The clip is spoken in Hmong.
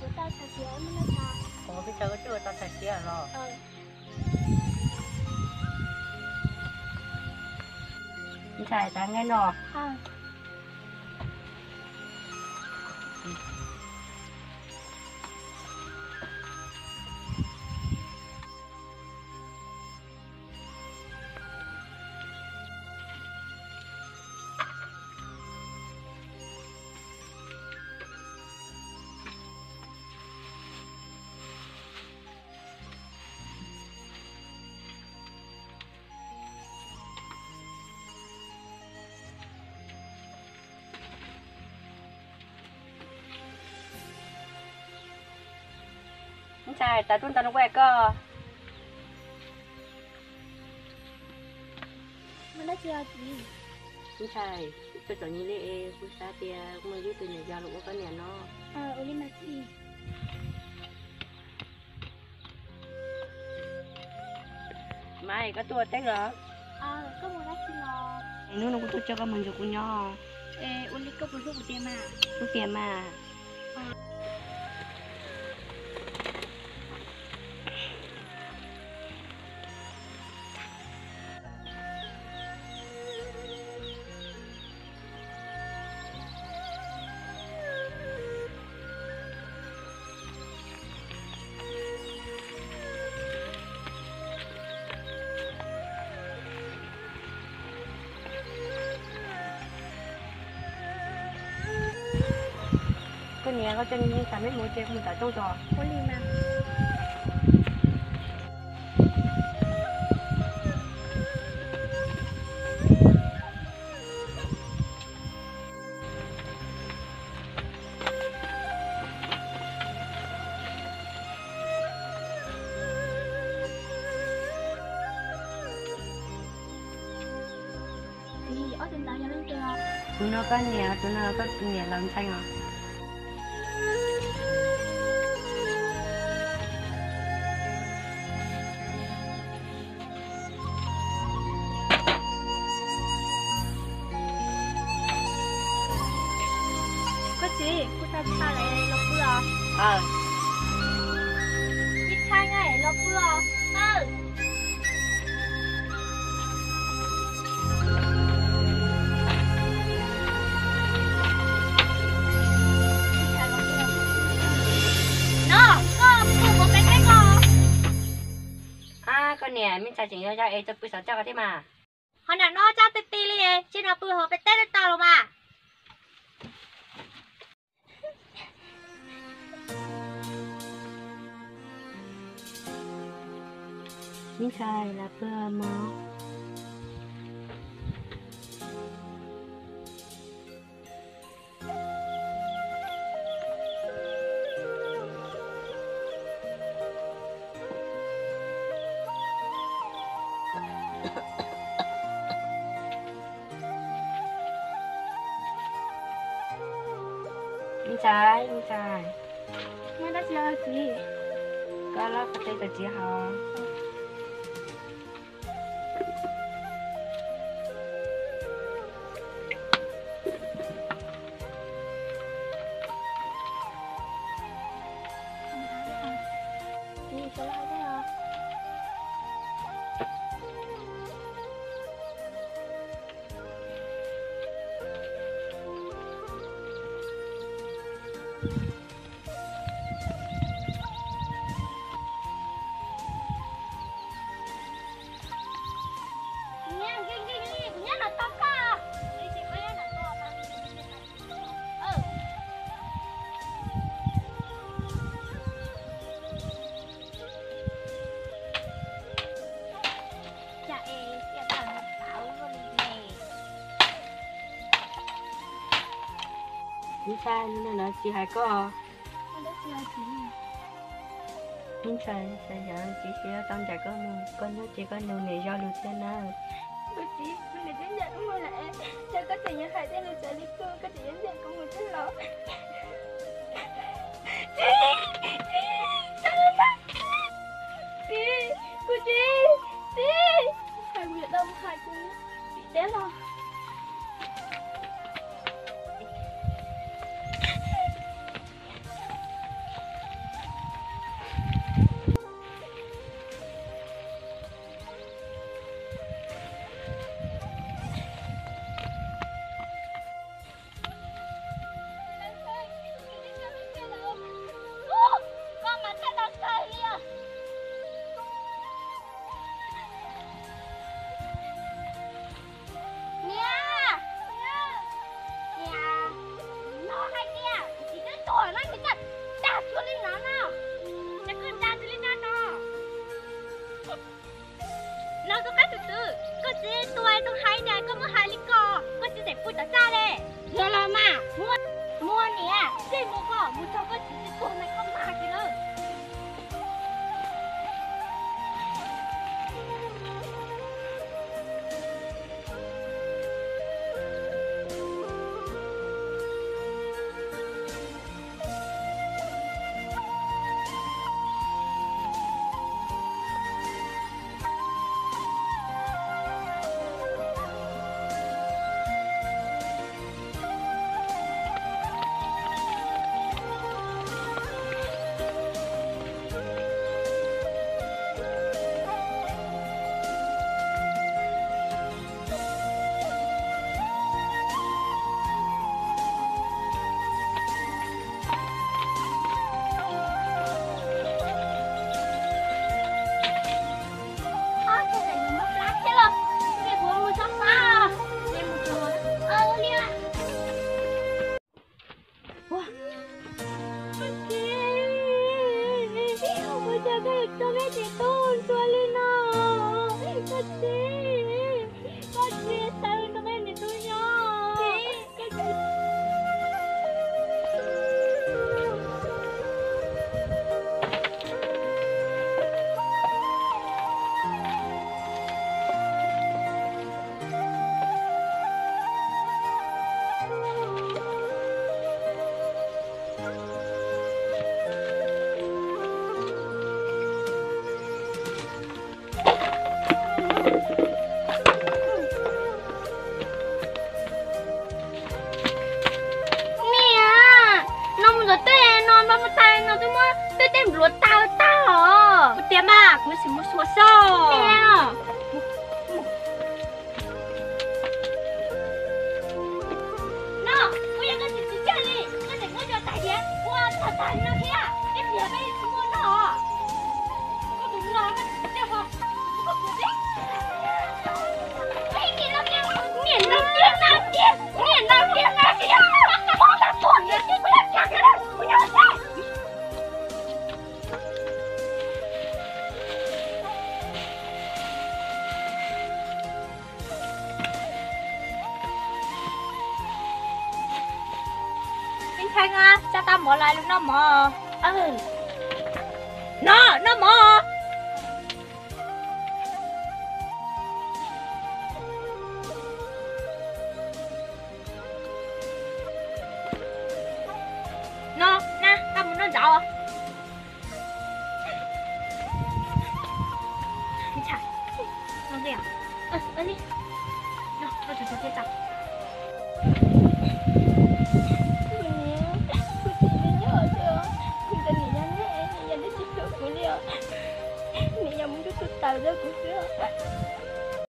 Kuv tau txhais xiav, muaj noj tshais. Ua peb tsaug koj twb ua tau txhais xiav los? Ntshai tas nqaij no. Ntshai tas tuaj nto no kuaj koj. Ntshai, koj txom nyem li es kuv xav tias kuv mus yug tus niam yau los ua koj niam no. Ua li mas txiv. Maiv, koj tuaj ua teb los? Hnub no kuv tuaj coj koj mus nrog kuv nyob. Ua li koj puas hlub kuv tiag mas? Hlub tiag mas. Koj niam, koj coj Ntshai meb mus ces mus tom rooj tso. Ua li mas. Txiv, ob tug ntawd yog leej twg? Tus no koj niam, tus no koj tus niam laus Ntshai os. Koj txiv, kuv tau tshaj lawm, los pw os. Ib tshaj nqa los pw os. No, koj pw hauv peb teb ko. Ab, koj niam, me ntxhais tseem yau yau es tau pw saum txaj ko thiab mas. Ho nram no txaj ti ti li, tsis no pw hauv peb teb tau los mas. Me ntxhais, los pw mog. Me ntxhais, me ntxhais. Muaj dab tsi os txiv? Koj lab qhov tes kom txiv haus. Ntshai, no tsis hais koj. Ntshai, ntshai yog txiv tsis tau nrog koj mus, koj nyob ces koj nug niam yau lus thiab nawb. Kuv txiv, kuv niam twb nrog wb mus lawm, cas koj tseem yuav hais tej lus txawv li ko, koj tseem yuav nrog kuv mus thiab los? Txiv, txiv, txiv, kuv txiv, txiv, hais kuv yuav tau mus hais kuv txiv thiab los? Hais tias kuv txiv twb tuag no, koj dag tsuas li no no. Cas koj dag tsuas li no no? No koj qab tus twg, koj txiv tuag tus hais tias koj muab hais li ko, koj txiv txawm pw tom txaj li. Yog los mas, muab, muab niam, sij mus koj mus txog koj txiv tsis tuag mas koj mag kiag lawm. Ua cas koj yuav tso peb txiv tub tua li no? Koj txiv, koj txiv, txawm tso peb txiv tub nyob. Niam, no mus ntawm tej no npaj mus tag no twb muab tej tej npluav tag tag os. Kuv tias mas kuv sim mus xyuas xwb. No, kuv yog koj txiv tsis coj li, koj tseem muab cov tais diav ua tag tag li no thiab, ib pliag peb tsis muaj noj. Koj tus no koj txiv coj ho, koj kuv peb. Niam no tiag no tiag, niam no tiag no tiag. Ib ntshai, tso tau mov los noj mov. No, noj mov.